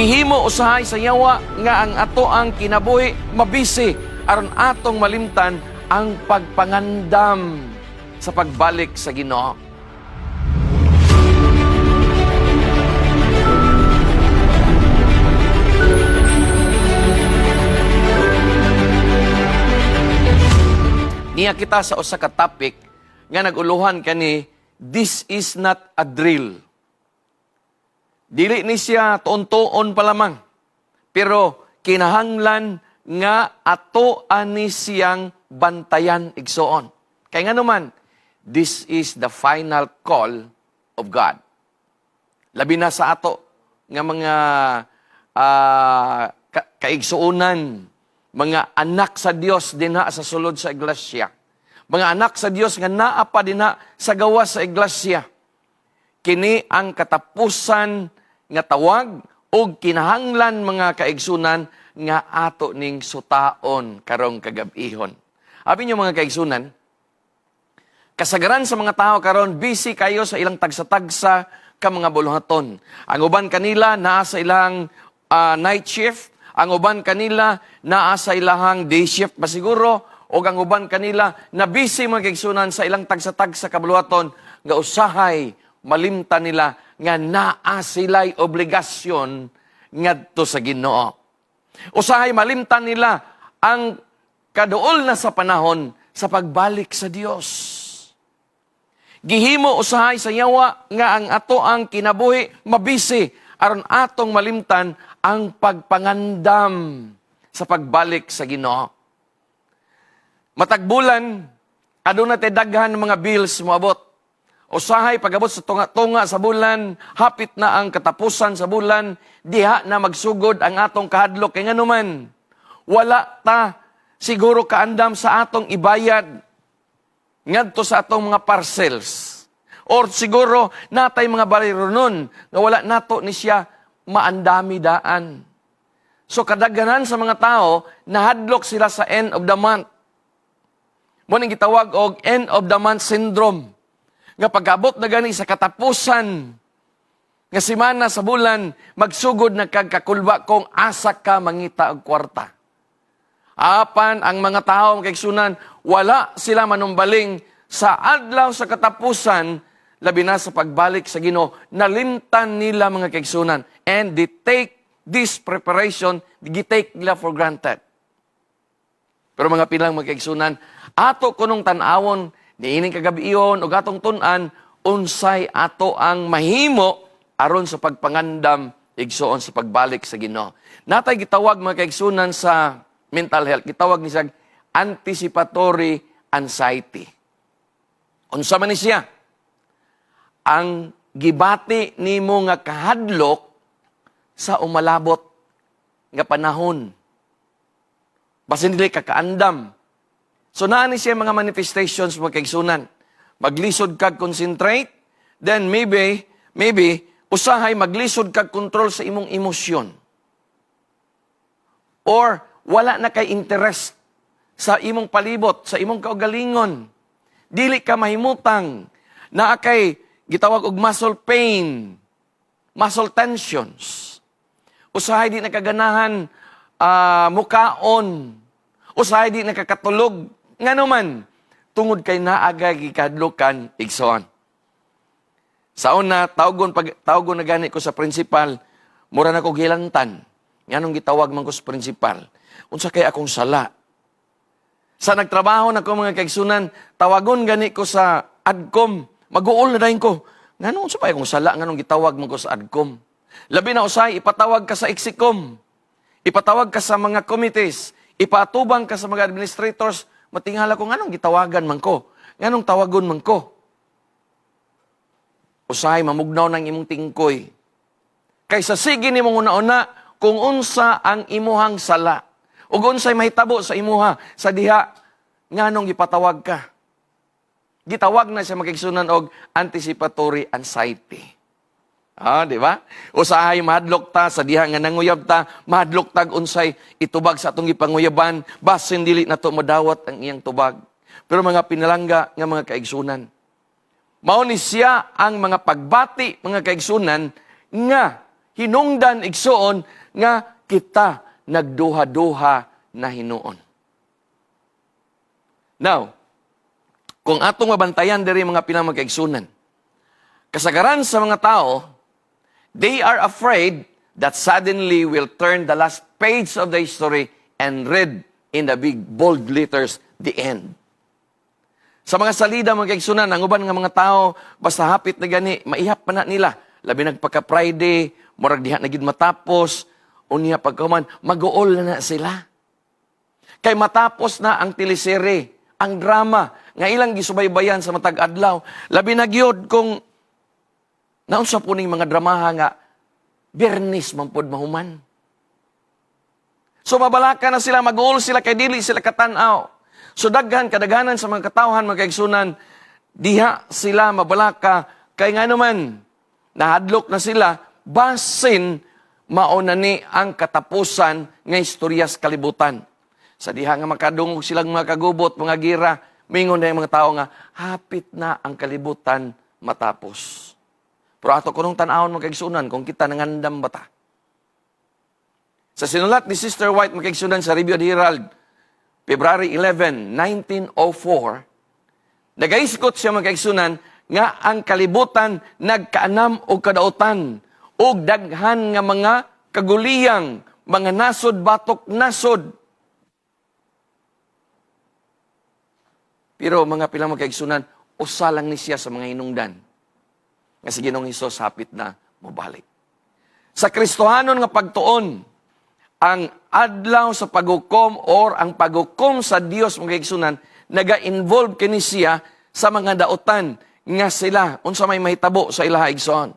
Gihimo usahay sa yawa nga ang ato ang kinabuhi mabisi aron atong malimtan ang pagpangandam sa pagbalik sa Ginoo. Niya kita sa usa ka topic nga naguluhan kani, "This is not a drill." Dili ni siya tuon-tuon pa lamang. Pero kinahanglan nga ato ani siyang bantayan, igsoon. Kay nga naman, this is the final call of God. Labi na sa ato nga mga kaigsuonan, mga anak sa Dios dinha sa sulod sa iglesia. Mga anak sa Dios nga naa pa dinha sa gawas sa iglesia. Kini ang katapusan nga tawag ug kinahanglan, mga kaigsunan, nga ato ning sutaon karong kagabihon. Abi niyo, mga kaigsunan, kasagaran sa mga tao karon busy kayo sa ilang tagsa-tagsa ka mga buluhaton. Ang uban kanila naa sa ilang night shift, ang uban kanila naa sa ilahang day shift ba siguro, o ang uban kanila na busy, mga kaigsunan, sa ilang tagsa-tagsa ka buluhaton nga usahay malimtan nila nga naa sila'y obligasyon ngadto sa Ginoo. Usahay malimtan nila ang kaduol na sa panahon sa pagbalik sa Dios. Gihimo usahay sa yawa nga ang ato ang kinabuhi mabisi aron atong malimtan ang pagpangandam sa pagbalik sa Ginoo. Matag bulan, aduna tay daghan mga bills moabot. Usahay pag-abot sa tunga-tunga sa bulan, hapit na ang katapusan sa bulan, diha na magsugod ang atong kahadlok. Kay nganuman, wala ta siguro kaandam sa atong ibayad ngadto sa atong mga parcels. Or siguro natay mga bayronon nga wala nato ni siya maandami daan. So kadaghanan sa mga tao, nahadlok sila sa end of the month. Mao ning gitawag og end of the month syndrome. Nga pag-abot na gani sa katapusan nga semana sa bulan, magsugod na kag kakulba kung asa ka mangita og kwarta. Apan ang mga tao, mga kaigsunan, wala sila manumbaling sa adlaw sa katapusan, labi na sa pagbalik sa Ginoo, nalimtan nila, mga kaigsunan. And they take this preparation, gi-take nila for granted. Pero mga pilang mga kaigsunan, ato kunong tan-awon niining kagabion ug atong tun-an unsay ato ang mahimo aron sa pagpangandam, igsoon, sa pagbalik sa Ginoo. Natay gitawag, mga kaigsunan, sa mental health, gitawag ni siya anticipatory anxiety. Unsa man ni siya? Ang gibati nimo nga kahadlok sa umalabot nga panahon. Basin dili ka kaandam. So naa ni siya mga manifestations, mga kaigsunan. Maglisod kag concentrate, then maybe usahay maglisod kag control sa imong emosyon. Or wala na kay interest sa imong palibot, sa imong kaugalingon. Dili ka mahimutang. Naa kay gitawag og muscle pain, muscle tensions. Usahay di nakaganahan mukaon. Usahay di nakakatulog. Ngano man, tungod kay naagay gikadlukan, igsoon. Sa una, tawgon, pag, tawgon na gani ko sa principal, mura na ko gilantan. Nganong gitawag man ko sa principal? Unsa kay akong sala? Sa nagtrabaho na ko, mga kaigsunan, tawagon gani ko sa adcom. Mag-uol na dayon ko. Nganong unsa pa akong sala? Nganong gitawag man ko sa adcom? Labi na usay, ipatawag ka sa execom. Ipatawag ka sa mga committees. Ipatubang ka sa mga administrators. Matingala ko, nganong gitawagan man ko? Nganong tawagon man ko? Usahay mamugnaw ng imong tingkoy. Kaysa sige nimong una-una kung unsa ang imuhang sala. Ug unsay mahitabo sa imuha sa diha nganong gipatawag ka. Gitawag na siya, mga kaigsunan, og anticipatory anxiety. Ah, di ba? Usahay mahadlok ta sa diha nga nanguyab ta, mahadlok tag unsay itubag sa atong gipanguyaban, basin dili nato madawat ang iyang tubag. Pero mga pinalangga nga mga kaigsunan, mao ni siya ang mga pagbati, mga kaigsunan, nga hinungdan, igsuon, nga kita nagduha-duha na hinuon. Now, kung atong mabantayan diri, mga pinamagkaigsunan, kasagaran sa mga tao, they are afraid that suddenly will turn the last page of the history and read in the big bold letters, "The end." Sa mga salida, mga kaigsunan, ang uban nga mga tao, basta hapit na gani, maihap pa na nila. Labi nagpaka Friday, murag diha na gid matapos, unya pagkahuman, mag-uol na na sila. Kay matapos na ang teleserye, ang drama, nga ilang gisubaybayan sa matag adlaw. Labi na gyud kung naunsa po ning mga dramaha nga Biyernes man pod mahuman. So mabalaka na sila, mag-uol sila kay dili sila katanaw. So daghan kadaghanan sa mga katawhan, mga kaigsunan, diha sila mabalaka kay nga naman nahadlok na sila basin mao na ni ang katapusan nga istorya sa kalibutan. Sa diha nga makadungog silang mga kagubot, mga gira, mingon na yung mga tao nga hapit na ang kalibutan matapos. Pero ato kunong tan-awon, mga kaigsunan, kung kita nangandam ba ta. Sa sinulat ni Sister White, mga kaigsunan, sa Review and Herald, February 11, 1904, nagaisgot siya, mga kaigsunan, nga ang kalibutan nagkaanam og kadautan og daghan nga mga kaguliyang, mga nasod batok nasod. Pero mga pilang mga kaigsunan, usa lang ni siya sa mga hinungdan nga si Ginoong Hesus hapit na mobalik. Sa Kristohanon nga pagtuon, ang adlaw sa paghukom or ang paghukom sa Dios, mga kaigsunan, naga-involve kini siya sa mga dautan nga sila unsa may mahitabo sa ilaha, igsoon.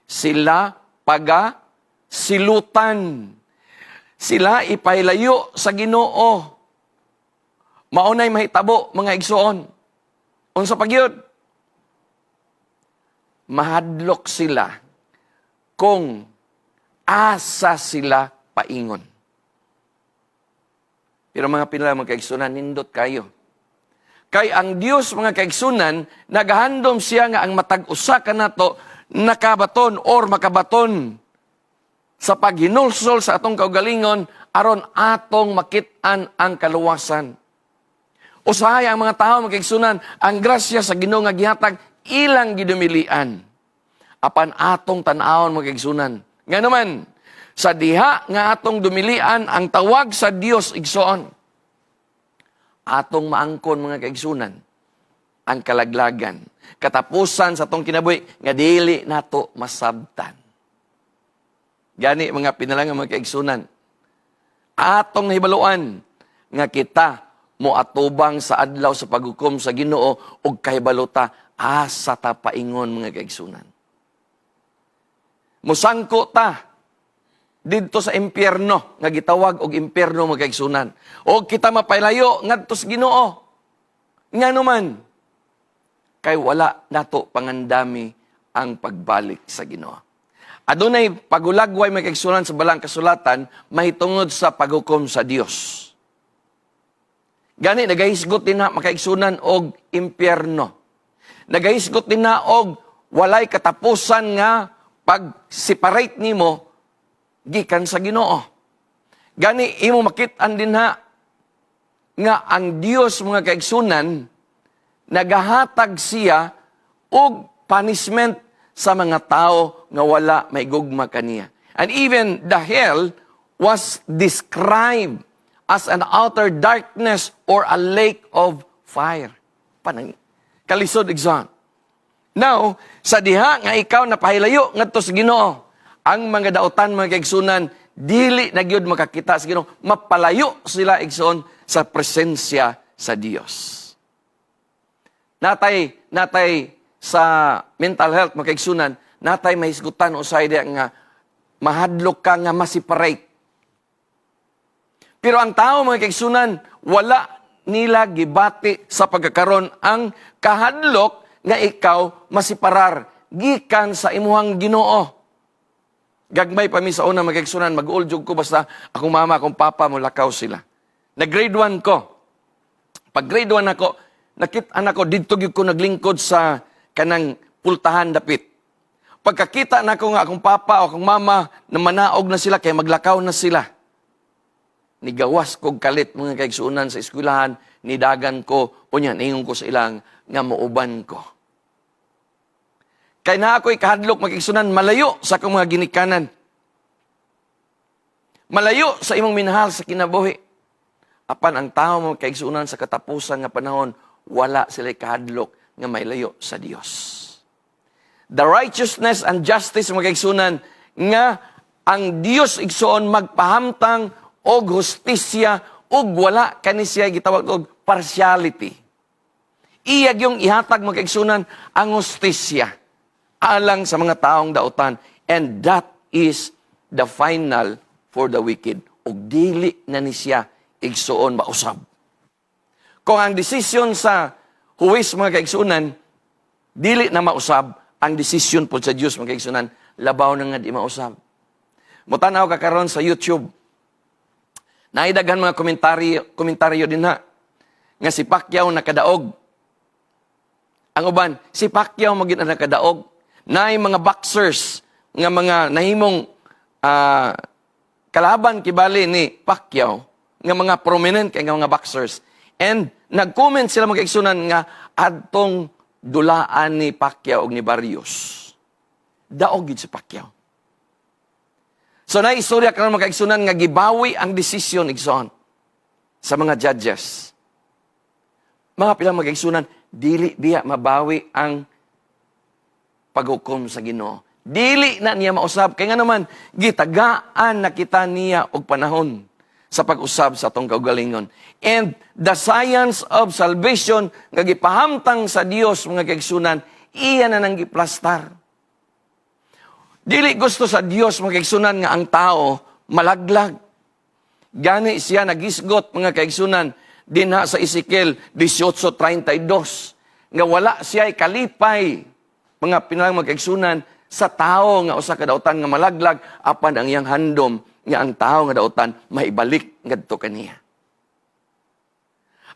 Sila paga silutan. Sila ipahilayo sa Ginoo. Maunay mahitabo, mga igsoon. Unsa pa gyud? Mahadlok sila kung asa sila paingon. Pero mga pinala, mga kaigsunan, nindot kayo. Kay ang Dios, mga kaigsunan, nagahandom siya nga ang matag usa kanato nakabaton or makabaton sa paghinulsol sa atong kaugalingon aron atong makit-an ang kaluwasan. Usahay ang mga tao, mga kaigsunan, ang grasya sa Ginoo nga gihatag ilang gidumilian. Apan atong tan-awon, mga kaigsunan. Nga naman, sa diha nga atong dumilian ang tawag sa Dios, igsoon, atong maangkon, mga kaigsunan, ang kalaglagan. Katapusan sa atong kinabuhi nga dili nato masabtan. Gani, mga pinalang mga kaigsunan, atong nahibaluan nga kita mo atubang sa adlaw sa paghukom sa Ginoo ug kahibalo ta asa ta paingon, mga kaigsunan. Musangko ta didto sa impyerno nga gitawag og impyerno, mga kaigsunan. Og kita mapailayo ngadto sa Ginoo. Ngano man? Kay wala nato pangandami ang pagbalik sa Ginoo. Adunay pagulagway, mga kaigsunan, sa balang kasulatan mahitungod sa paghukom sa Dios. Gani nagahisgot din na, makaigsunan, og impyerno. Nagahisgot din na og walay katapusan nga pag-separate nimo gikan sa Ginoo. Gani imo makit-an din ha nga ang Dios, mga kaigsunan, nagahatag siya og punishment sa mga tao nga wala may gugma kaniya. And even the hell was described as an outer darkness or a lake of fire. Panang kalisod, igsoon. Now, sa diha nga ikaw napahilayo ngadto sa Ginoo, ang mga dautan, mga kaigsunan, dili na gyud makakita sa Ginoo, mapalayo sila, igsoon, sa presensya sa Dios. Natay sa mental health, mga kaigsunan, natay mahisgutan usay diha nga mahadlok ka nga ma-separate. Pero ang tao, mga kaigsunan, wala nila gibati sa pagkakaron ang kahadlok nga ikaw masiparar gikan sa imuhang Ginoo. Gagmay pa mi sa una, mga kaigsunan, mag-uol jud ko basta akong mama, akong papa mo lakaw sila. Na grade 1 ko. Pag grade 1 ako, nakit-an ako didto gyud ko naglingkod sa kanang pultahan dapit. Pagkakita nako nga akong papa o akong mama na manaog na sila kay maglakaw na sila, nigawas kog kalit, mga kaigsuonan, sa eskwelahan, nidagan ko, unya ningon ko sa ilang nga muuban ko. Kay naa ako'y kahadlok, mga kaigsuonan, malayo sa akong mga ginikanan. Malayo sa imong minahal sa kinabuhi. Apan ang tao, mga kaigsuonan, sa katapusan nga panahon, wala sila kahadlok nga mailayo sa Dios. The righteousness and justice, mga kaigsuonan, nga ang Dios, igsoon, magpahamtang og hustisya ug wala kani siya gitawag og partiality. Iya gyung ihatag, mga kaigsuonan, ang hustisya alang sa mga taong dautan, and that is the final for the wicked, ug dili na ni siya, igsoon, mausab. Kung ang desisyon sa huwes, mga kaigsuonan, dili na mausab, ang desisyon po sa Dios, mga kaigsuonan, labaw na nga di mausab. Mutanaw ka karon sa YouTube. Naay daghan mga komentaryo, komentaryo dinha nga si Pacquiao nakadaog. Ang uban, si Pacquiao magin ang nakadaog. Naay mga boxers nga mga nahimong kalaban kibali ni Pacquiao nga mga prominent kay nga mga boxers. And nag-comment sila, mga kaigsuonan, nga adtong dulaan ni Pacquiao og ni Barrios, daog gid si Pacquiao. So na istorya karon, mga kaigsuonan, nga gibawi ang desisyon, igsoon, sa mga judges. Mga pilang, mga kaigsuonan, dili biya mabawi ang paghukom sa Ginoo? Dili na niya mausab kay nga naman gitagaan na kita niya og panahon sa pag-usab sa atong kaugalingon. And the science of salvation nga gipahamtang sa Dios, mga kaigsuonan, iya na nang giplastar. Dili gusto sa Dios, mga kaigsuonan, nga ang tao malaglag. Gani siya nagisgot, mga kaigsuonan, dinha sa Ezekiel 18:32 nga wala siya kalipay, mga pinalang mga kaigsuonan, sa tao nga usa ka dautan nga malaglag, apan ang iyang handom nga ang tao nga dautan maibalik ngadto kaniya.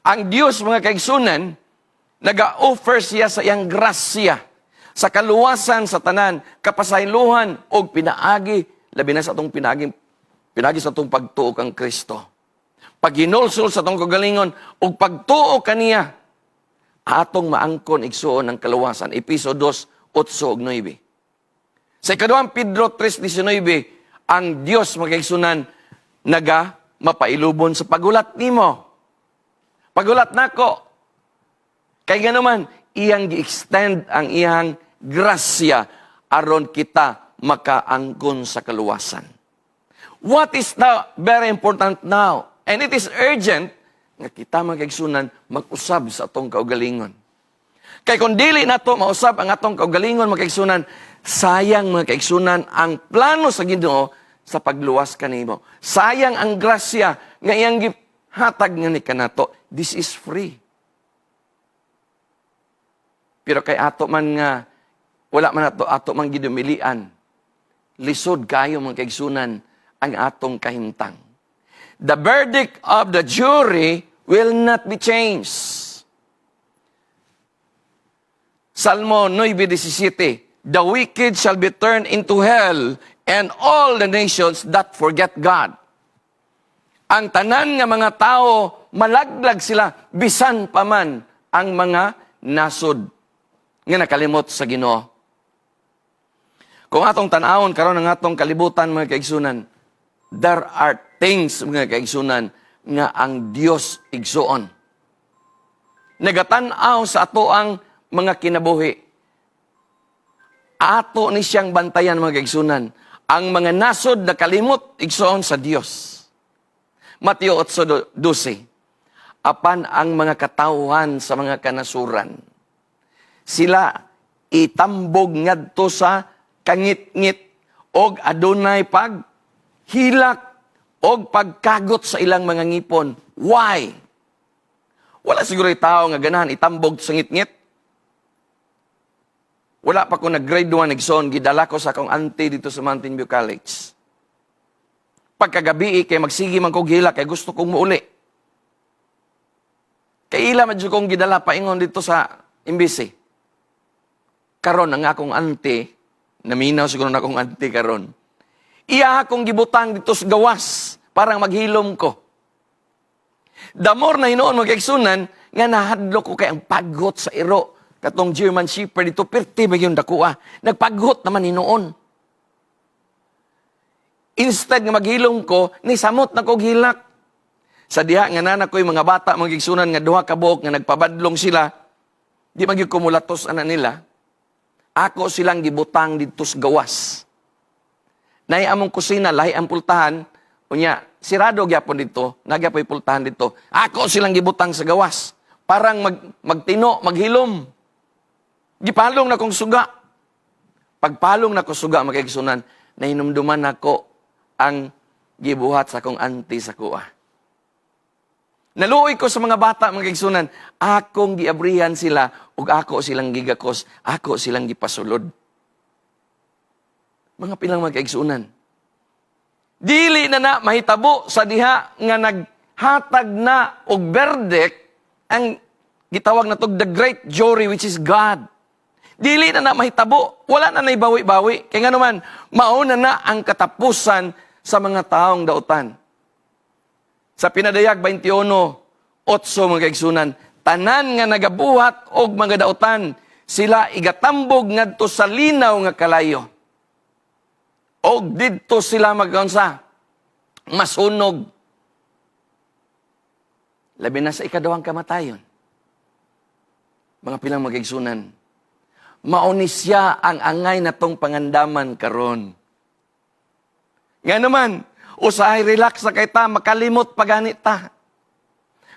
Ang Dios, mga kaigsuonan, naga-offer siya sa iyang grasya sa kaluwasan sa tanan, kapasaylohan og pinaagi, labi na sa atong pinaagi, pinaagi sa atong pagtuo kang Kristo. Paghinulsol sa atong kagalingon ug pagtuo kaniya, atong maangkon, igsuon, ang kaluwasan. Epeso 2, 8 ug 9. Sa ikaduhang Pedro 3:19, ang Dios, mga kaigsuonan, naga mapailubon sa pagulat nimo. Pagulat nako. Kay nganuman, iyang gi-extend ang iyang grasya aron kita makaangkon sa kaluwasan. What is now very important now, and it is urgent, nga kita, mga kaigsuonan, mag-usab sa atong kaugalingon. Kay kung dili nato mausab ang atong kaugalingon, mga kaigsuonan, sayang, mga kaigsuonan, ang plano sa Ginoo sa pagluwas kanimo. Sayang ang grasya nga iyang gihatag nga ni kanato. This is free. Pero kay ato man nga wala man ato ato man gidumilian, lisod kayo, mga kaigsuonan, ang atong kahimtang. The verdict of the jury will not be changed. Salmo 9:17, "The wicked shall be turned into hell and all the nations that forget God." Ang tanan nga mga tao, malaglag sila, bisan pa man ang mga nasod nga nakalimot sa Ginoo. Kung atong tan-awon karon ang atong kalibutan, mga kaigsuonan, there are things, mga kaigsuonan, nga ang Dios, igsuon, nagatan-aw sa ato ang mga kinabuhi. Ato ni siyang bantayan, mga kaigsuonan, ang mga nasod na kalimot, igsoon, sa Dios. Mateo 8:12. Apan ang mga katawhan sa mga kanasuran, sila itambog ngadto sa kangitngit og adunay pag hilak og pagkagot sa ilang mga ngipon. Why? Wala siguro tao nga ganahan itambog sa ngitngit. Wala pa ko nag-grade 1, igsoon, gidala ko sa akong auntie dito sa Mountain View College. Pagkagabi, kay magsige man kog hilak, kay gusto kong muuli. Kay ila man jud kong gidala paingon dito sa MBC. Karon ang akong auntie, Naminaw siguro na akong auntie karon. Iya akong gibutang dito sa gawas, parang maghilom ko. The more na hinuon, mga kaigsunan, nga nahadlok ko kay ang paghot sa iro. Katong German Shepherd dito, pirti ba yung dakua. Nagpaghot naman hinuon. Instead nga maghilom ko, ni samot na kog hilak. Sa diha nga nana ko'y mga bata, mga kaigsunan, nga duha ka buok nga nagpabadlong sila, di man gyud ko mulatos ana nila. Ako silang gibutang didto sa gawas. Nay among kusina, lahi ang pultahan, unya, sirado gyapon dito, nagyapoy pultahan dito. Ako silang gibutang sa gawas. Parang magtino, maghilom. Gipalong na kong suga. Pagpalong na ko suga, mga kaigsunan, nahinumduman nako ang gibuhat sa akong auntie sa kuha. Naluoy ko sa mga bata, mga kaigsunan, akong giabrihan sila, ug ako silang gigakos, ako silang gipasulod. Mga pilang mga kaigsunan. Dili na na mahitabo sa diha nga naghatag na og verdict ang gitawag na tog the great jury, which is God. Dili na na mahitabo, wala na nay bawi-bawi. Kaya nga naman, mauna na ang katapusan sa mga taong dautan. Sa Pinadayag 21:8, mga kaigsunan, tanan nga nagabuhat og mga dautan, sila igatambog ngadto sa linaw nga kalayo. Og didto sila magkaunsa, masunog. Labi na sa ikaduhang kamatayon. Mga pilang mga kaigsunan, mauni siya ang angay natong pangandaman karon. Nga naman, usahay relax na kay ta, makalimot paganit ta.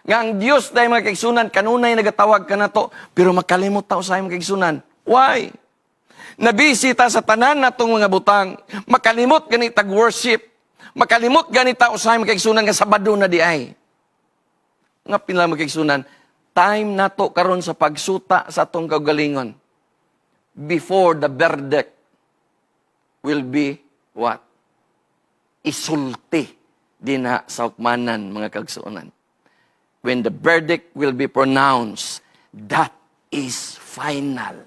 Nga ang Dios dahil, mga kaigsunan, kanunay nagatawag ka na to, pero makalimot ta usahay, mga kaigsunan. Why? Nabisi ta sa tanan natong mga butang, makalimot gani tag worship, makalimot gani ta usahay, mga kaigsunan, nga Sabado na di ay. Nga pila, mga kaigsunan, time nato karon sa pagsuta sa atong kaugalingon before the verdict will be what? Isulti dinha sa hukmanan, mga kaigsuonan. When the verdict will be pronounced, that is final.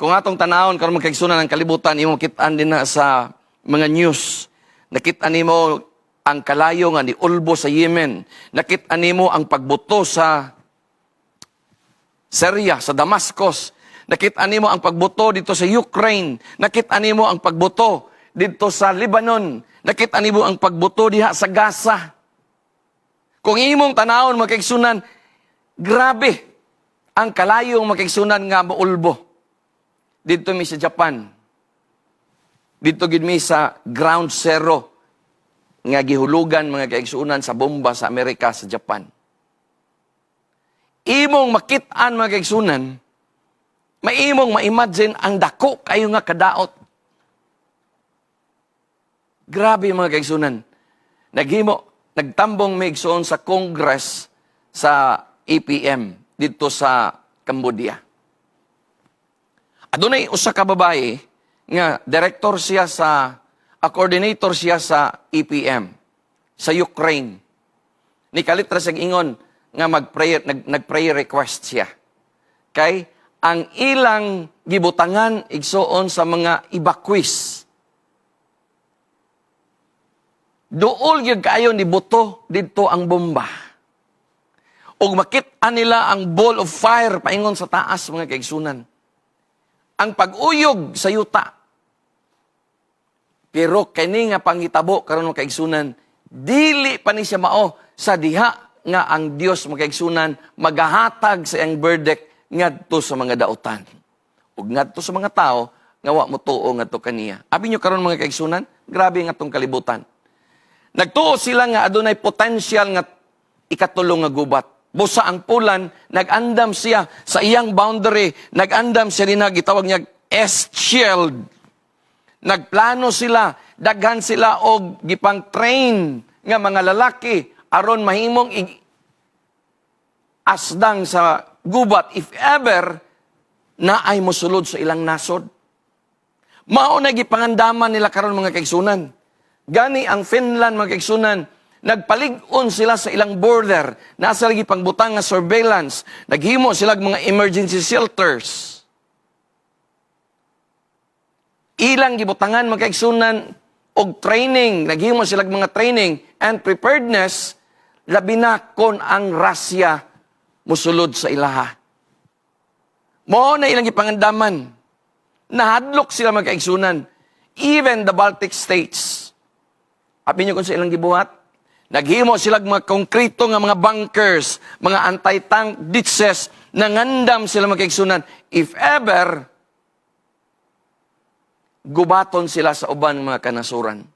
Kung atong tanawon karon, mga kaigsuonan, ang kalibutan, imo makit-an din na sa mga news. Nakit-an nimo ang kalayo nga ni ulbo sa Yemen. Nakit-an nimo ang pagbuto sa Syria, sa Damascus. Nakit-an nimo ang pagbuto dito sa Ukraine. Nakit-an nimo ang pagbuto dito sa Lebanon. Nakit-an nimo ang pagbuto diha sa Gaza. Kung imong tanawon, mga kaigsunan, grabe ang kalayong, mga kaigsunan, nga maulbo. Dito mi sa Japan. Dito gid mi sa ground zero nga gihulugan, mga kaigsunan, sa bomba sa Amerika sa Japan. Imong makit-an, mga kaigsunan, maimong ma-imagine ang dako kayo nga kadaot. Grabe, mga kaigsunan. Naghimo, nagtambong mi, igsoon, sa Congress sa APM dito sa Cambodia. Adunay usa ka babae nga director siya sa a coordinator siya sa APM sa Ukraine. Nikalit ra siyang ingon nga mag-prayer nag-prayer request siya. Kay ang ilang gibutangan, igsoon, sa mga evacuees. Duol gyud kaayo ni buto didto ang bomba. Ug makit-an nila ang ball of fire paingon sa taas, mga kaigsunan. Ang pag-uyog sa yuta. Pero kini nga panghitabo karon, mga kaigsunan, dili pa ni siya mao sa diha nga ang Dios, mga kaigsunan, magahatag sa iyang verdict ngadto sa mga dautan ug ngadto sa mga tao nga wa motuo ngadto kaniya. Abi nyo karon, mga kaigsunan, grabe nga tong kalibutan. Nagtuo sila nga adunay potential nga ikatulong nga gubat. Busa ang Poland, nag-andam siya sa iyang boundary, nag-andam siya rin, gitawag niya S-Shield. Nagplano sila, daghan sila og gipang train nga mga lalaki aron mahimong asdang sa gubat if ever na ay mosulod sa ilang nasod. Mao na gipangandaman nila karon, mga kaigsunan. Gani ang Finland, mga kaigsunan, nagpalig-on sila sa ilang border, nasa lagi pangbutang nga surveillance, naghimo sila og mga emergency shelters. Ilang gibutangan, mga kaigsunan, og training, naghimo sila mga training and preparedness, labi na kon ang Russia musulod sa ilaha. Mao na ilang gipangandaman. Nahadlok sila, mga kaigsunan. Even the Baltic States. Abi niyo kung sa ilang gibuhat? Naghimo sila mga konkreto nga mga bunkers, mga anti-tank ditches, nangandam sila, mga kaigsunan. If ever, gubaton sila sa uban mga kanasuran.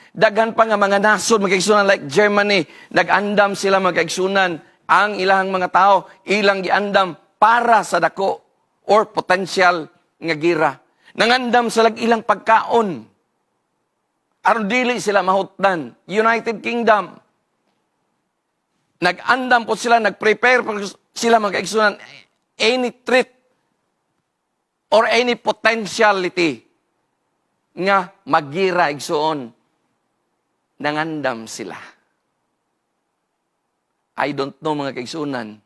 Daghan pa nga mga nasod, mga kaigsunan, like Germany, nag-andam sila, mga kaigsunan, ang ilang mga tao, ilang giandam para sa dako or potential nga gira. Nangandam sila ilang pagkaon aron dili sila mahutdan. United Kingdom, nag-andam po sila, nag-prepare po sila, mga kaigsunan, any threat or any potentiality nga magira, igsuon, nangandam sila. I don't know, mga kaigsunan,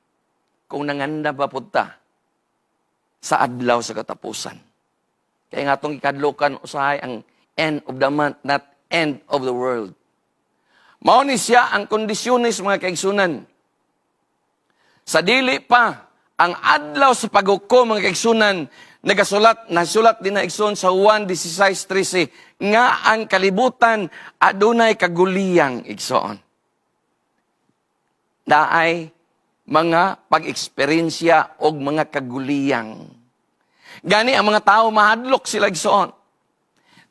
kung nangandam pa pud ta sa adlaw sa katapusan. Kaya nga atong ikadlukan usahay ang end of the month, not end of the world. Mao ni siya ang kondisyones, mga kaigsunan. Sa dili pa ang adlaw sa paghukom, mga kaigsunan, nagasulat, nasulat din na, igsoon, sa Juan 16:13 nga ang kalibutan adunay kaguliyang, igsoon. Naay mga pag-eksperyensya og mga kaguliyang. Gani ang mga tao mahadlok sila, igsoon.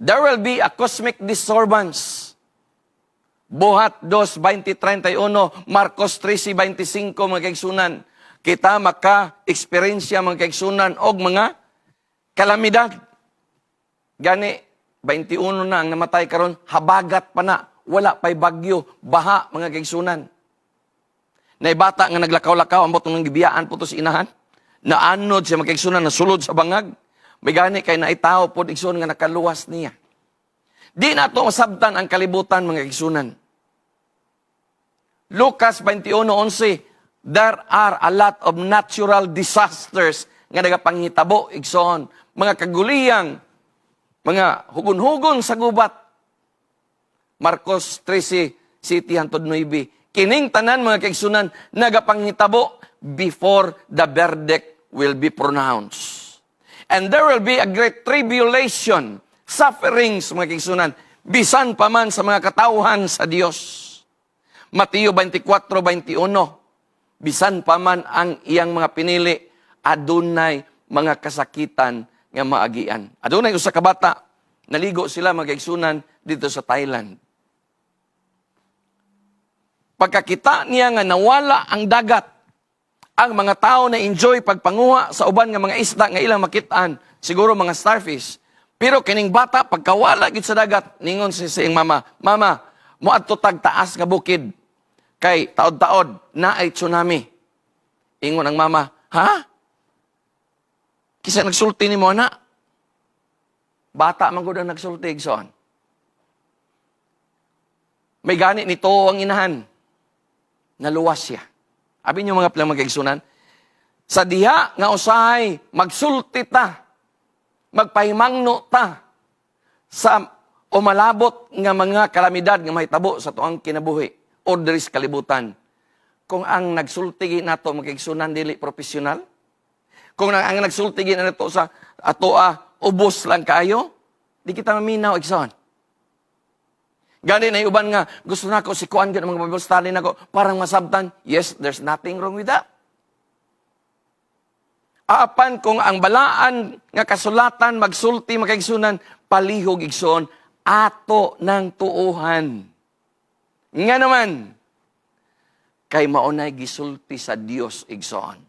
There will be a cosmic disturbance. Buhat 2:20-31, Marcos 13:25, mga kaigsunan. Kita maka-eksperyensya, mga kaigsunan, og mga kalamidad. Gani, 21 na ang namatay karon, habagat pa na, wala pa'y bagyo, baha, mga kaigsunan. Naay bata nga naglakaw-lakaw, ambot nang gibiyaan po to sa inahan. Naanod siya, mga kaigsunan, nasulod sa bangag. May gani kay naay tao pod, igsoon, nga nakaluwas niya. Di na to masabtan ang kalibutan, mga kaigsunan. Lucas 21:11, there are a lot of natural disasters nga nagapanghitabo, igsoon. Mga kaguliyang, mga hugon-hugon sa gubat. Marcos 13, 7 hantod 9. Kining tanan, mga kaigsunan, nagapanghitabo before the verdict will be pronounced. And there will be a great tribulation, sufferings, mga kaigsunan, bisan pa man sa mga katawhan sa Dios. Mateo 24:21, bisan pa man ang iyang mga pinili, adunay mga kasakitan nga maagian. Adunay usa ka bata, naligo sila, mga kaigsunan, dito sa Thailand. Pagkakita niya nga nawala ang dagat, ang mga tao na enjoy pagpanguha sa uban nga mga isda nga ilang makitaan, siguro mga starfish. Pero kining bata, pagkawala gid sa dagat, ningon si sa iyang mama, "Mama, moadto tag taas nga bukid kay taod-taod naay tsunami." Ingon ang mama, "Ha? Kinsa nagsulti nimo, ana?" Bata man gud ang nagsulti, igsoon. May gani nito ang inahan. Naluwas siya. Abi niyo, mga pilang mga kaigsunan, sa diha nga usahay magsulti ta, magpahimangno ta sa umalabot nga mga kalamidad nga mahitabo sa tuang kinabuhi o diri sa kalibutan. Kung ang nagsulti nato, mga kaigsunan, dili profesional, kung ang nagsulti nato sa atoa ubos lang kaayo, di kita maminaw, igsoon. Gani na uban nga, gusto nako si kuan mga Bible study nako, parang masabtan. Yes, there's nothing wrong with that. Apan kung ang balaan nga kasulatan magsulti, mga kaigsunan, palihog, igsoon, ato ng tuuhan. Nga naman, kay maunay gisulti sa Dios, igsoon.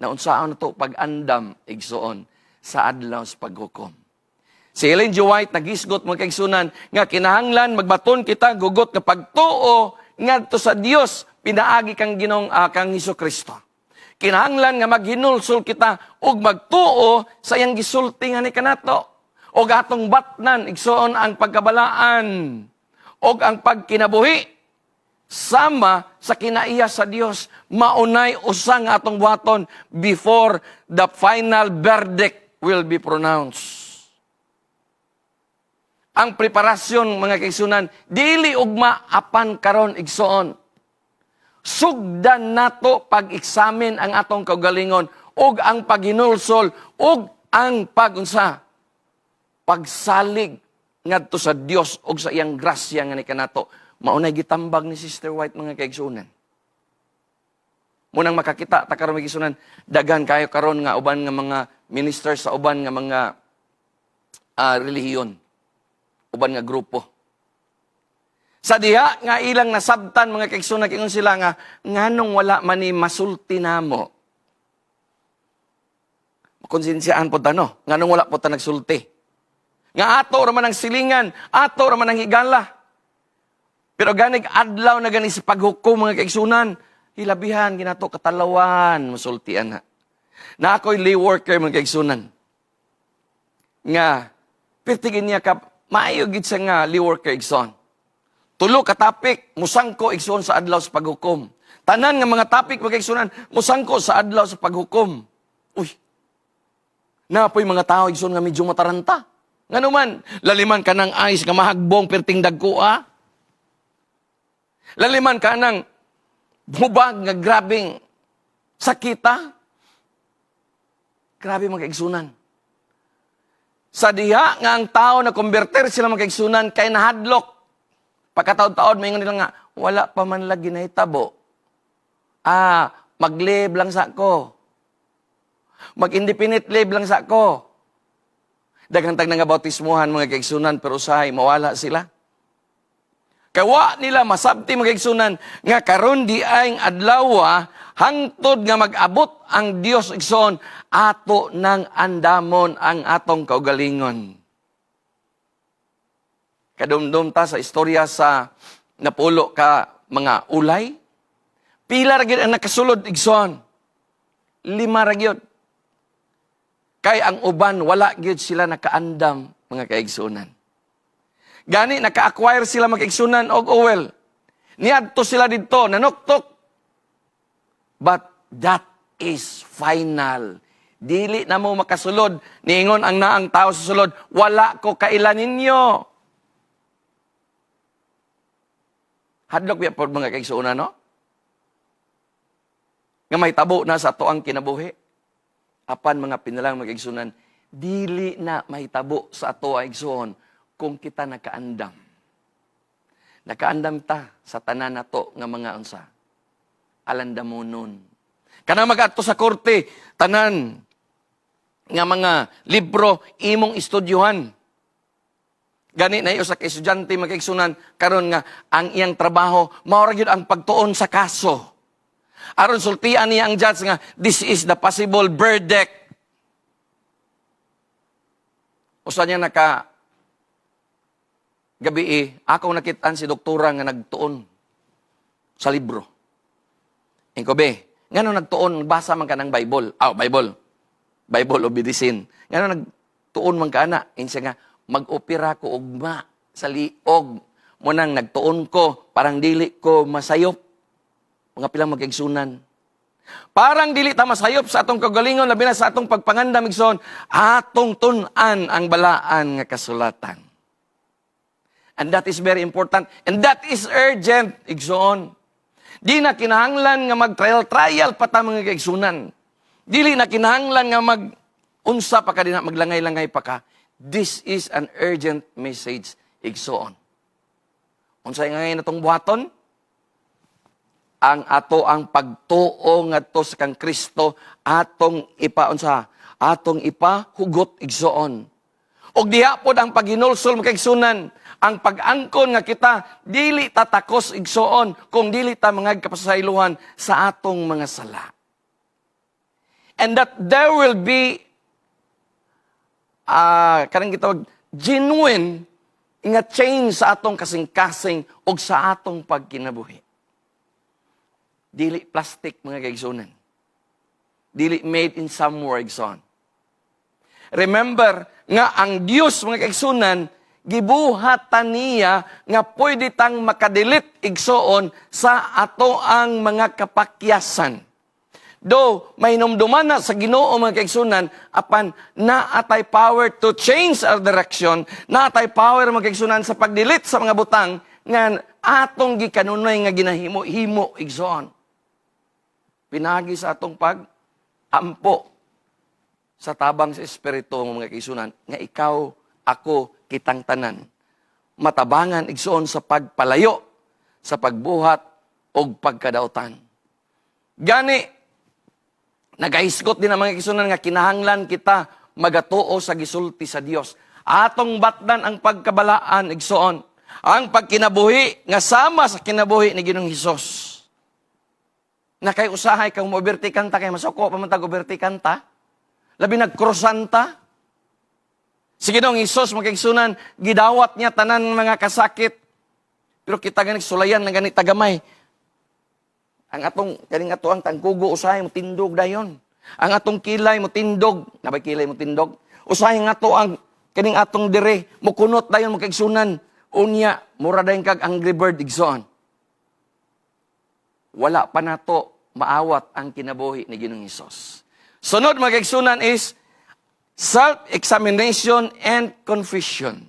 Naunsaon na to pag-andam, igsoon, sa adlaw sa paghukom. Si Ellen G. White nagisgot, mga kaigsunan, nga kinahanglan magbaton kita gugot nga pagtuo ngadto sa Dios pinaagi kang Ginoong kang Hesus Kristo. Kinahanglan nga maghinulsol kita ug magtuo sa iyang gisulti nga ni kanato. Og atong batnan, igsoon, ang pagkabalaan ug ang pagkinabuhi sama sa kinaiya sa Dios. Maunay usa nga atong buhaton before the final verdict will be pronounced. Ang preparasyon, mga kaigsunan, dili ugma apan karon, igsoon. Sugdan nato pag-examine ang atong kaugalingon ug ang paghinulsol ug ang pagunsa pagsalig ngadto sa Dios ug sa iyang grasya nga ni kanato. Mao nay gitambag ni Sister White, mga kaigsunan. Munang makakita ta karon, mga kaigsunan, daghan kayo karon nga uban nga mga ministers sa uban nga mga relihiyon, uban nga grupo. Sa diha nga ilang nasabtan, mga kaigsunan, kingon sila nga nganong wala man ni masulti namo. Konsensyaan po ta, no? Nganong wala po ta nagsulti? Nga ato ra man ang silingan, ato ra man ang higala. Pero ganig adlaw na gani sa paghukom, mga kaigsunan, hilabihan ginato katalawan musultian na. Na ako'y lay worker, mga kaigsunan. Nga pirtigin niya ka maayo gid siya nga lay worker, igsoon. Tulo ka topic musangko, igsoon, sa adlaw sa paghukom. Tanan nga mga topic, mga kaigsunan, musangko sa adlaw sa paghukom. Uy. Napoy mga tao, igsoon, nga medyo mataranta. Ngano man, laliman ka ng ice nga mahagbong perting dagko ah. Laliman ka ng hubag nga grabing sakita. Grabe, mga kaigsunan. Sa diha nga ang tao na konberter sila, mga kaigsunan, kay nahadlok. Pagkataod-taod, may nila nga, wala pa man lagi nahitabo. Ah, mag-leave lang sa ko. Mag-indefinite leave lang sa ko. Daghan tag nga bautismuhan, mga kaigsunan, pero usahay, mawala sila. Kawa nila masabti, mga kaigsunan, nga karon di ay adlaw hangtod nga mag-abot ang Dios, igsoon, ato nang andamon ang atong kaugalingon. Kadumdum ta sa istorya sa napulo ka mga ulay. Pila ra gyud ang nakasulod, igsoon? 5 ra gyud. Kay ang uban wala gyud sila nakaandam, mga kaigsunan. Gani naka-acquire sila, mga kaigsunan, og oil. Niadto sila didto, nanuktok. But that is final. Dili na mo makasulod. Niingon ang naang tao sa sulod, "Wala ko kaila ninyo." Hadlok biya po, mga kaigsuonan, no? Nga may tabo na sa ato ang kinabuhi. Apan mga pinalang, mga kaigsuonan, dili na mahitabo sa ato ang igsuon kung kita nakaandam. Nakaandam ta sa tanan nato nga mga unsa. Alandamonon. Kanang mag-adto sa korte, tanan nga mga libro imong estudyuhan. Gani na sa ka estudyante, mga kaigsunan, karon nga ang iyang trabaho mao ra gyud ang pagtuon sa kaso. Aron sultian niya ang judge nga this is the possible verdict. Usa niya naka gabi eh, akong nakitaan si doktora nga nagtuon sa libro. Ingon ko, "Be, ngano nagtuon, basa man ka ng Bible?" Ah, Bible. Bible of medicine. "Ngano nagtuon man ka ana?" Insa nga, "Mag-opera ko ugma sa liog. Munang nagtuon ko, parang dili ko masayop." Mga pilang magkaigsunan. Parang dili ta masayop sa atong kagalingon, labi na sa atong pagpangandam, igsoon, atong tun-an ang balaan nga kasulatan. And that is very important. And that is urgent, igsoon. Di na kinahanglan nga mag-trial-trial pa ta, mga kaigsunan. Dili na kinahanglan nga mag unsa pa ka di na maglangay-langay pa ka. This is an urgent message, igsoon. Unsay nga ngayon atong buhaton? Ang ato ang pagtuo ngadto sa kang Kristo atong ipa unsa atong ipahugot, igsoon. Og diha pod ang paghinulsol, mga kaigsunan, ang pag-angkon nga kita dili tatakos, igsoon, kung dili ta mga kapasaylohan sa atong mga sala. And that there will be kanang gitawag genuine nga change sa atong kasing-kasing ug sa atong pagkinabuhi. Dili plastic, mga kaigsunan. Dili made in somewhere, igsoon. Remember nga ang Dios, mga kaigsunan, gibuhatan niya nga pwede tang makadelete, igsoon, sa ato ang mga kapakyasan. Do mahinumduman na sa Ginoo, mga kaigsunan, apan naatay power to change our direction, naatay power, mga kaigsunan, sa pag-delete sa mga butang nga atong gikanunay nga ginahimo-himo, igsoon. Pinagi sa atong pag ampo sa tabang sa Espiritu, mga kaigsunan, nga ikaw, ako, kitang tanan matabangan, igsoon, sa pagpalayo sa pagbuhat og pagkadautan. Gani, nagahisgot din ang mga kaigsunan nga kinahanglan kita magatuo sa gisulti sa Dios. Atong batdan ang pagkabalaan, igsoon, ang pagkinabuhi nga sama sa kinabuhi ni Ginoong Hesus. Na kay usahay kang mo-overtakean ta kay masuko pa man tag overtakean ta. Labi nagkrusan ta. Si Ginoong Hesus, mga kaigsunan, gidawat niya tanan mga kasakit. Pero kita gani sulayan na gani tagamay. Ang atong kaning ato ang tangkugo usahay mo tindog dayon. Ang atong kilay mo tindog, nabay kilay mo tindog. Usahay nga ato ang kaning atong dire mo kunot dayon, mga kaigsunan. Unya mura dayon kag Angry Bird, igsoon. Wala pa nato maawat ang kinabuhi ni Ginoong Hesus. Sunod, mga kaigsunan, is self-examination and confession.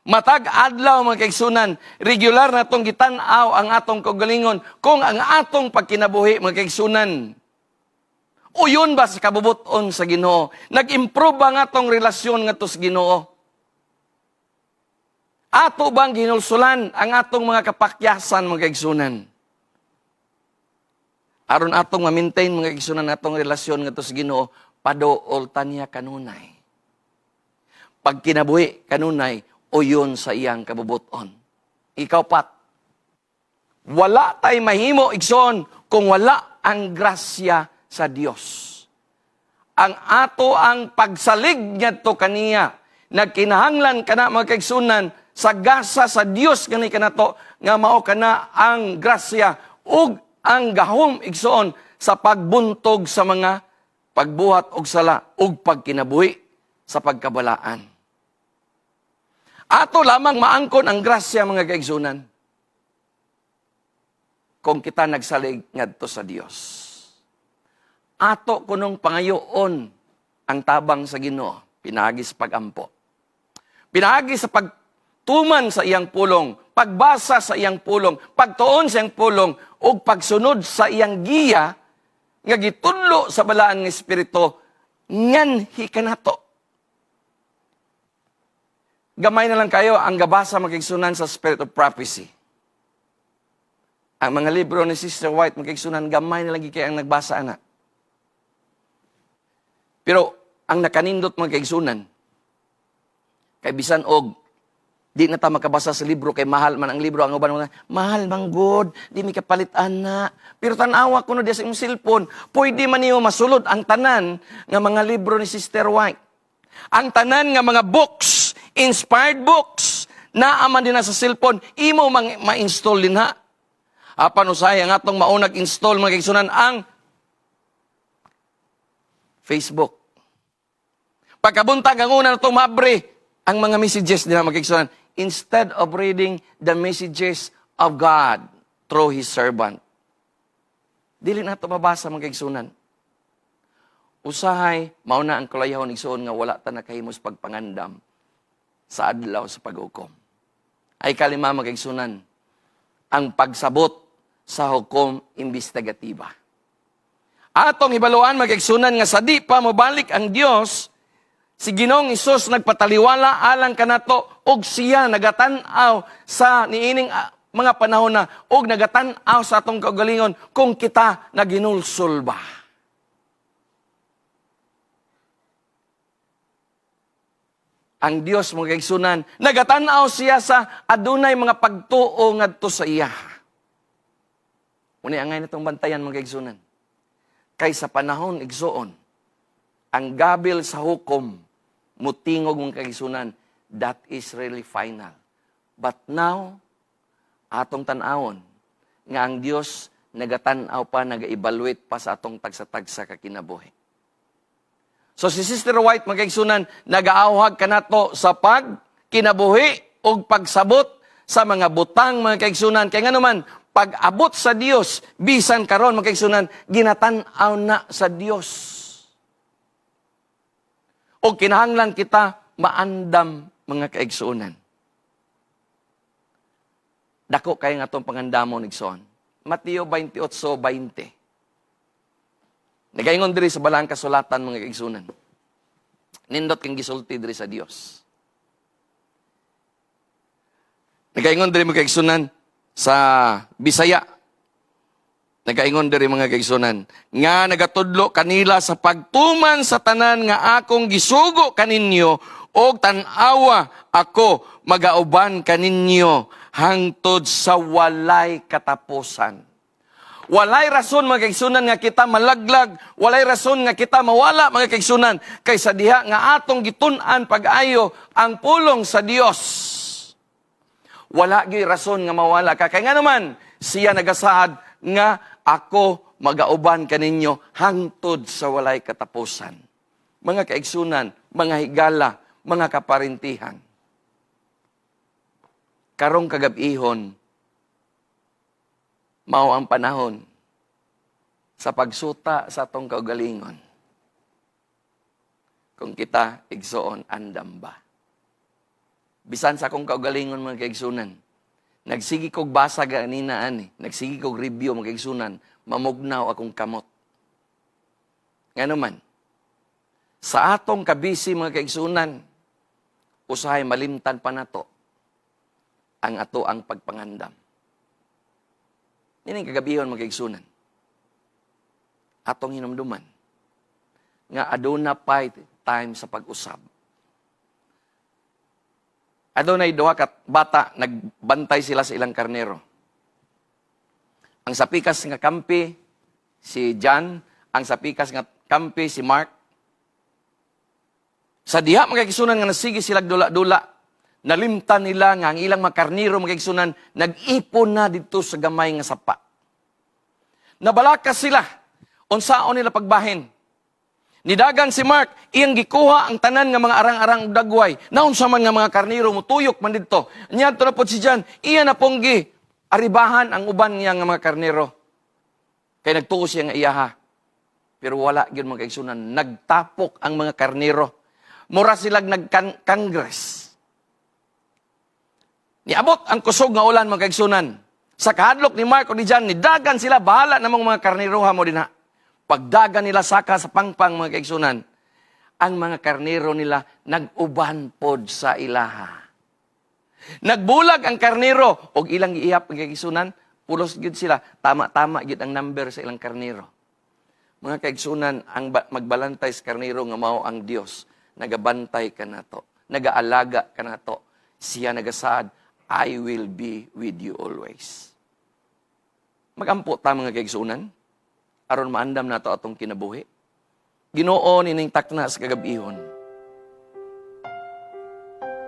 Matag adlaw, mga kaigsunan, regular na itong gitan-aw ang atong kaugalingon kung ang atong pagkinabuhi, mga kaigsunan, uyon ba sa kabubuton sa Ginoo? Nag-improve ba ang atong relasyon ngadto sa Ginoo? Ato bang ginulsulan ang atong mga kapakyasan, mga kaigsunan? Aron atong ma-maintain, mga kaigsunan, atong relasyon ngadto sa Ginoo, paduol ta niya kanunay. Pagkinabuhi kanunay, uyon sa iyang kabubuton. Ikaw pat, wala tay mahimo, igsoon, kung wala ang grasya sa Dios. Ang ato ang pagsalig ngadto kaniya, nagkinahanglan kana, mga kaigsunan, sa gasa sa Dios gani kanato nga mao kana ang grasya ug ang gahom, igsoon, sa pagbuntog sa mga pagbuhat og sala ug pagkinabuhi sa pagkabalaan. Ato lamang maangkon ang grasya, mga kaigsunan, kung kita nagsalig ngadto sa Dios. Ato kunong pangayoon ang tabang sa Ginoo pinaagi sa pagampo. Pinaagi sa pagtuman sa iyang pulong, pagbasa sa iyang pulong, pagtuon sa iyang pulong ug pagsunod sa iyang giya nga gitudlo sa balaan ng Espiritu nganhi kanato. Gamay na lang kayo ang gabasa, mga kaigsunan, sa Spirit of Prophecy. Ang mga libro ni Sister White, mga kaigsunan, gamay na lang kay ang nagbasa ana. Pero ang nakanindot, mga kaigsunan, kay bisan og di na ta makabasa sa libro kay mahal man ang libro, ang uban mga mahal man god, di mi kapalit ana. Pero tan-awa kuno diya sa imong cellphone, pwede man niyo masulod ang tanan nga mga libro ni Sister White. Ang tanan nga mga books, inspired books, naa man din na sa cellphone, imo mang ma-install din ha. Apan usahay ang atong maunag install, mga kaigsunan, ang Facebook. Pagkabuntag, ang una na itong mabre, ang mga messages nila, mga kaigsunan, instead of reading the messages of God through His servant. Dili na ito mabasa, mga kaigsunan. Usahay, mauna ang kulayahon, igsoon, nga wala ta nakahimos pagpangandam sa adlaw sa paghukom. Ay kalima, mga kaigsunan, ang pagsabot sa hukom imbestigatiba. Atong hibaluan, mga kaigsunan, nga sa di pa mobalik ang Dios, si Ginoong Hesus nagpataliwala alang kanato og siya nagatan-aw sa niining mga panahon na og nagatan-aw sa atong kaugalingon kung kita naginulsol ba. Ang Dios, mga kaigsunan, nagatan-aw siya sa adunay mga pagtuo ngadto sa iya. Uni angay natong bantayan, mga kaigsunan. Kay sa panahon, igsuon, ang gabil sa hukom mutingog, mga kaigsunan, that is really final. But now, atong tan-awon nga ang Dios nagatan-aw pa, naga-evaluate pa sa atong tagsa-tagsa ka kinabuhi. So si Sister White, mga kaigsunan, nagaawhag kanato sa pag kinabuhi ug pagsabot sa mga butang, mga kaigsunan. Kay nga naman, pag-abot sa Dios bisan karon, mga kaigsunan, ginatan-aw na sa Dios. O kinahanglan kita maandam, mga kaigsuonan. Dako kay nga atong pangandamon, igsoon. Mateo 28:20. Nagaingon diri sa Balaang Kasulatan, mga kaigsuonan. Nindot kang gisulti diri sa Dios. Nagaingon diri, mga kaigsuonan, sa Bisaya. Nagaingon diri, mga kaigsuonan, nga nagatudlo kanila sa pagtuman sa tanan nga akong gisugo kaninyo, og tan-awa, ako magauban kaninyo hangtod sa walay katapusan. Walay rason, mga kaigsunan, nga kita malaglag, walay rason nga kita mawala, mga kaigsunan, kaysa diha nga atong gitun-an pag-ayo ang pulong sa Dios. Wala gyud rason nga mawala ka. Kay nga naman, siya nagasaad nga ako magauban kaninyo hangtod sa walay katapusan. Mga kaigsunan, mga higala, mga kaparintihan. Karong kagabihon, mao ang panahon sa pagsuta sa atong kaugalingon. Kung kita, igsoon, andam ba? Bisan sa akong kaugalingon, mga kaigsunan, nagsigi kog basa ganina ani, nagsigi kog review, mga kaigsunan, mamugnaw akong kamot. Nga naman, sa atong kabisi, mga kaigsunan, usahay malimtan pa nato ang ato ang pagpangandam. Nining kagabihon, mga kaigsunan, atong hinumduman nga aduna pay time sa pag-usab. Adunay duha ka bata, nagbantay sila sa ilang karnero. Ang sa pikas nga kampi si John, ang sa pikas nga kampi si Mark. Sa diha, mga kaigsunan, nga nasige sila dula-dula, nalimtan nila nga ang ilang mga karnero, mga kaigsunan, nag-ipon na dito sa gamay nga sapa. Nabalakas sila, unsaon nila pagbahin. Nidagan si Mark, iyang gikuha ang tanan nga mga arang-arang ug dagway. Naunsa man nga mga karnero mutuyok man didto. Niadto na pod si John, iya na pong gi aribahan ang uban niya nga mga karnero. Kay nagtuo siya nga iyaha. Pero wala gyud, mga kaigsunan, nagtapok ang mga karnero. Mura silag nagkangres. Niabot ang kusog nga ulan, mga kaigsunan. Sa kahadlok ni Mark o ni John, nidagan sila, bahala namang mga karnero mo dinha. Pagdagan nila saka sa pangpang, mga kaigsunan, ang mga karnero nila nag-uban pod sa ilaha. Nagbulag ang karnero og ilang giihap, mga kaigsunan, pulos gyud sila, tama-tama gyud ang number sa ilang karnero. Mga kaigsunan, ang magbalantay sa karnero nga mao ang Dios, nagabantay kanato, nagaalaga kanato. Siya nagasaad, "I will be with you always." Magampo ta, mga kaigsunan, aron maandam nato atong kinabuhi. Ginoo, nining takna sa kagabihon.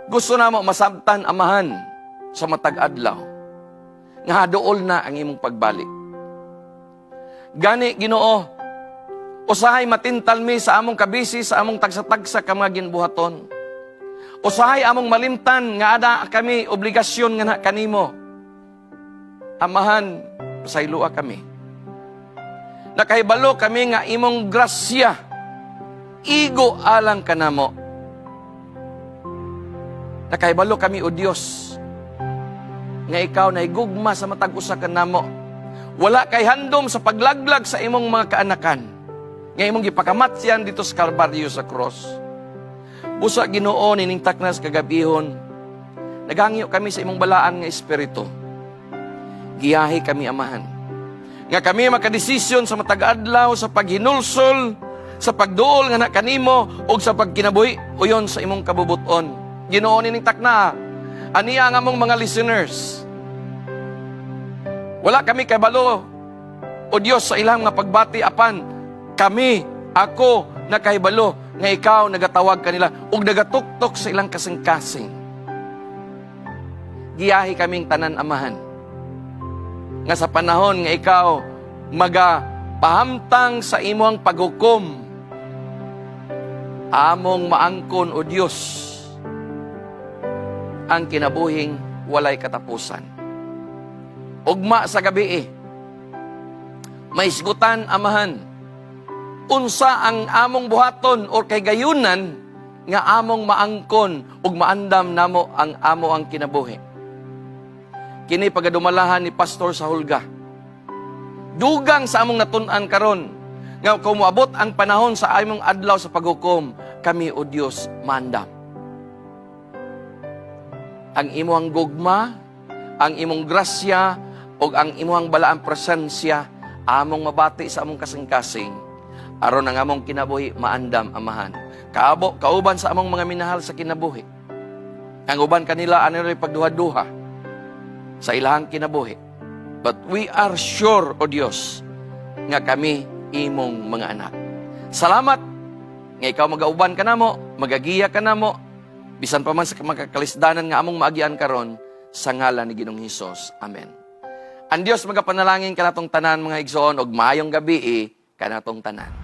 Gusto namo masabtan, Amahan, sa matag adlaw nga haduol na ang imong pagbalik. Gani, Ginoo, usahay matintal mi sa among kabisi, sa among tagsa-tagsa ka mga ginbuhaton. Usahay among malimtan nga ada kami obligasyon nga na kanimo. Amahan, pasayloa kami. Nakahibalo kami nga imong grasya igo alang kanamo. Nakahibalo kami, O Dios, nga ikaw nahigugma sa matag usa kanamo. Wala kay handom sa paglaglag sa imong mga kaanakan nga imong gipakamatyan dito sa Kalbaryo sa cross. Busa, Ginoo, nining taknas kagabihon, naghangyo kami sa imong Balaan nga Espiritu. Giyahi kami, Amahan, nga kami makadesisyon sa matag adlaw sa paghinulsol, sa pagduol nga na kanimo ug sa pagkinabuhi uyon sa imong kabubuton. Ginoo, nining takna, aniya ang among mga listeners. Wala kami kabalo, o Dios, sa ilang mga pagbati, apan kami, ako, nakahibalo nga ikaw nagatawag kanila ug nagatuktok sa ilang kasing-kasing. Giyahi kaming tanan, Amahan, nga sa panahon nga ikaw magapahamtang sa imong paghukom, among maangkon, O Dios, ang kinabuhing walay katapusan. Ugma sa gabi eh. Maisgutan, Amahan. Unsa ang among buhaton or kay gayunan nga among maangkon ug maandam namo ang amo ang kinabuhi? Kini pagadumalahan ni Pastor sa Hulga. Dugang sa among natun-an karon nga kung moabot ang panahon sa among adlaw sa paghukom, kami, O Dios, maandam. Ang imong gugma, ang imong grasya, ug ang imong balaang presensya among mabati sa among kasing-kasing aron ang among kinabuhi maandam, Amahan. Kaabo kauban sa among mga minahal sa kinabuhi. Ang uban kanila ano pagduha-duha sa ilahang kinabuhi. But we are sure, O Dios, nga kami imong mga anak. Salamat nga ikaw magauban ka namo, magagiya ka namo, bisan pa man sa makakalisdanan nga among maagian karon, sa ngalan ni Ginoong Hesus. Amen. Ang Dios magapanalangin kanatong tanan, mga igsoon, ug maayong gabi kanatong tanan.